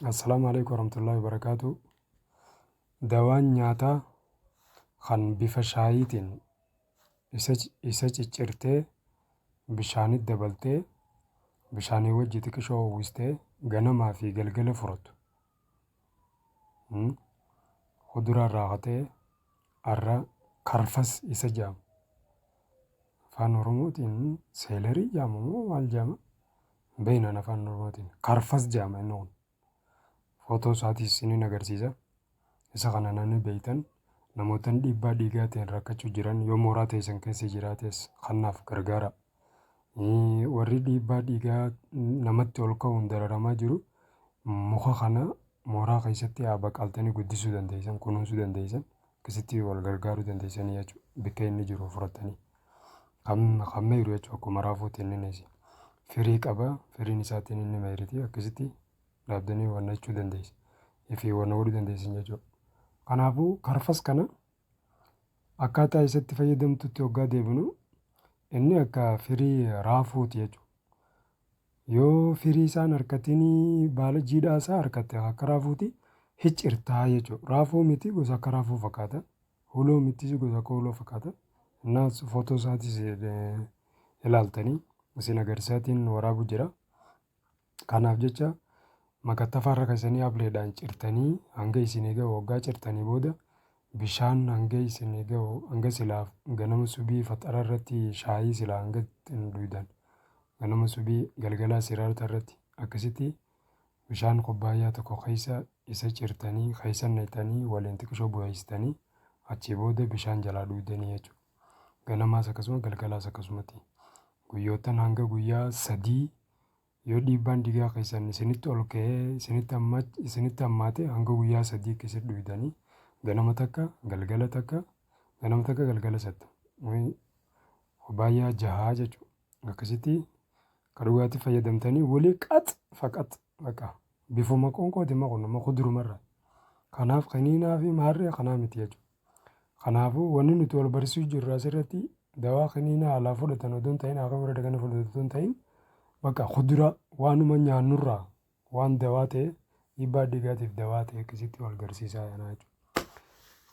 Assalaamu alaikum warahmatullahi wabarakaatu. Dawaan nyaataa kan bifa shaayiitiin isa ciccirtee bishaanitti dabaltee bishaanii wajji xiqishoo uwwistee ganamaa fi galgala furatu. Kuduraa irraa katee arra karfas isa jedhama. Afaan Oromootiin seelerii jedhama moo maal jedhama? Hin beekne ani afaan Oromootiin. Karfas jedhama inni kun. Footoo isaatis isiniin agarsiisa. Isa kana namni beektan namootan dhiibbaa dhiigaatiin rakkachuu jiran yoo mooraa teessan keessa jiraates kannaaf gargaara. Warri dhiibbaa dhiigaa namatti ol ka'uun dararamaa jiru muka kana mooraa keessatti haa baqaltanii guddisuu dandeessan, kunuunsuu dandeessan, akkasitti wal gargaaruu dandeessanii jechuudha. Bakka inni jiru fudhatanii. Kan meeyru jechuudha akkuma raafuutti inni innis firii qaba, firiin isaatiin inni meeyriti akkasitti dhaabdanii wanna jechuu dandeessa. Fi wanna godhuu dandeessan jechuudha. Kanaafuu karfas kana Akkaataa isatti fayyadamtutti hoggaa deebinu inni akka firii raafuuti jechuudha. Yoo firii isaan harkatinii baala jiidhaa isaa harkatte akka raafuuti hiccirtaa jechuudha. Raafuu miti gosa akka raafuu fakkaata. Huloo mitis gosa akka huloo fakkaata. Innaas footoo isaatis ilaaltanii isin agarsiisaatiin waraabu jira. Kanaaf jecha makattafaa irra keessanii ableedhaan cirtanii hanga isinii gahu hoggaa cirtanii booda bishaan hanga isinii gahu hanga silaa ganama subii faxara irratti shaayii silaa hanga ittiin dhuydan ganama subii galgalaa siraarta irratti akkasitti bishaan kubbaayyaa tokko keessa isa cirtanii keessa naqxanii waliin xiqishoo buheessitanii achii booda bishaan jalaa dhuydanii jechuudha. Ganamaas akkasuma galgalaas akkasumatti guyyoottan hanga guyyaa 3 Yoo dhiibbaan dhiigaa keessan isinitti ol ka'ee isinitti amma isinitti hammaate hanga guyyaa 3 keessatti dhuydanii ganama takka galgala takka ganama takka galgala satta baay'aa jahaa jechuudha. Akkasitti ka dhugaatii fayyadamtanii walii qax faqax baqa bifuma qoonqooti ma kun amma kudurumarra. Kanaaf kaniinaa fi maarree kanaa miti jechuudha. Kanaafuu wanni nuti wal barsiisuu jirru asirratti dawaa kiniinaa alaa fudhatan odoo hin ta'in haakima bira dhaqanii fudhatan odoo hin ta'in bakka kuduraa waanuma nyaannurraa waan dawaa ta'e dhiibbaa dhiigaatiif dawaa ta'e akkasitti wal garsiisaa jira jechuudha.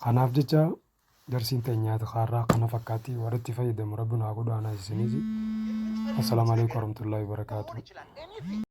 Kanaaf jecha darsiin ta'e nyaata kaarraa kana fakkaatti warra itti fayyadamu rabbi nu haa godhu anaa isinis. Assalaamu alaikum warahmatullahi wabarakatuh.